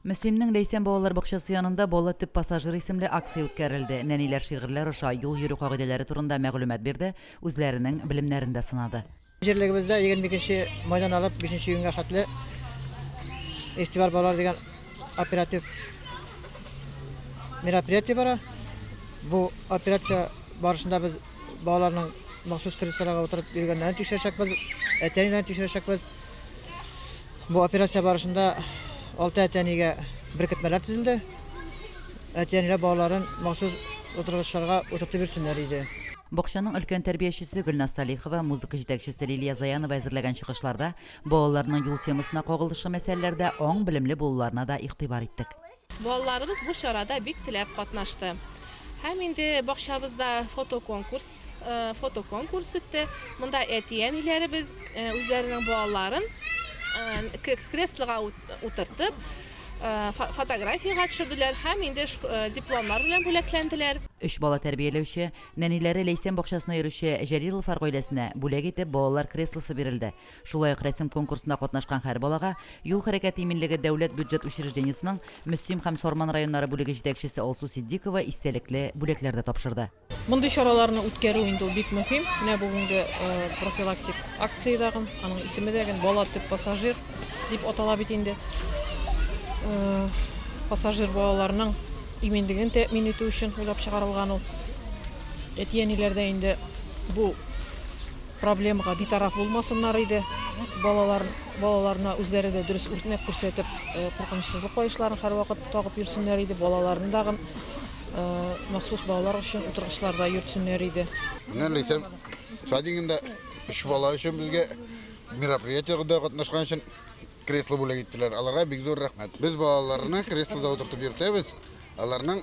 Мөслимнең Ләйсән балалар бакчасы янында Бала төп пассажир исемле акция үткәрелде. Нәниләр шигырьләр аша юл йөрү кагыйдәләре турында мәгълүмат бирде, үзләренең белемнәрен дә сынады. Җирлегебездә 22 нче майдан алып 5 нче июньгә хәтле Игътибар балалар дигән оператив мероприятие бара. Бу операция барышында без балаларның махсус креслоларга утырып йөргәннәрен тикшерәчәкбез, әти-әниләрен тикшерәчәкбез. Бу операция барышында алты әти-әнигә беркетмәләр төзелде. Әти-әниләр балаларын махсус утыргычларга утыртып йөрсеннәр иде. Бакчаның өлкән тәрбиячесе Гөлназ Салихова, музыка җитәкчесе Лилия Заянова әзерләгән чыгышларда балаларның юл темасына кагылышлы мәсьәләләрдә аң-белемле булуларына да игътибар иттек. Балаларыбыз бу чарада бик теләп катнашты. Һәм инде бакчабызда фотоконкурс фотоконкурс үтте. Монда әти-әниләребез үзләренең балаларын креслога утыртып, фотографиягә төшерделәр һәм инде дипломнар белән бүләкләнделәр. Өч бала тәрбияләүче, нәниләре Ләйсән бакчасына йөрүче Җәлиловлар гаиләсенә бүләк итеп балалар креслосы бирелде. Шулай ук рәсем конкурсында катнашкан һәр балага Юл хәрәкәте иминлеге дәүләт бюджет учреждениесенең Мөслим һәм Сарман районнары бүлеге җитәкчесе Алсу Ситдикова истәлекле бүләкләр дә тапшырды. Мондый чараларны үткәрү инде ул бик мөһим. Менә бүгенге профилактик акция дагын, аның исеме дә ген Бала төп пассажир дип атала бит инде. Пассажир балаларның иминлеген тәэмин итү өчен уйлап чыгарылган ул. Әти-әниләр дә инде бу Проблемага битараф булмасыннар иде. Балалар, балаларына үзләре дә дөрес үрнәк күрсәтеп, куркынычсызлык каешларын һәрвакыт тагып йөрсеннәр иде. Балаларын тагын махсус балалар өчен утыргычларда йөртсеннәр иде. Менә Ләйсән садигында өч бала өчен безгә мероприятиедә катнашкан өчен кресло бүләк иттеләр. Аларга бик зур рәхмәт. Без балаларны креслода утыртып йөртәбез. Аларның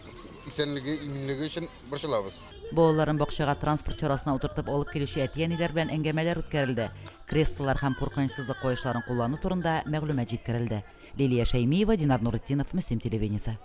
исәнлеге, иминлеге өчен борчылабыз. Балаларын бакчага транспорт чарасына утыртып алып килүче әти-әниләр белән әңгәмәләр үткәрелде, креслолар һәм куркынычсызлык каешларын куллану турында мәгълүмат җиткерелде. Лилия Шәймиева, Динар Нуретдинов, Мөслим телевидениесе.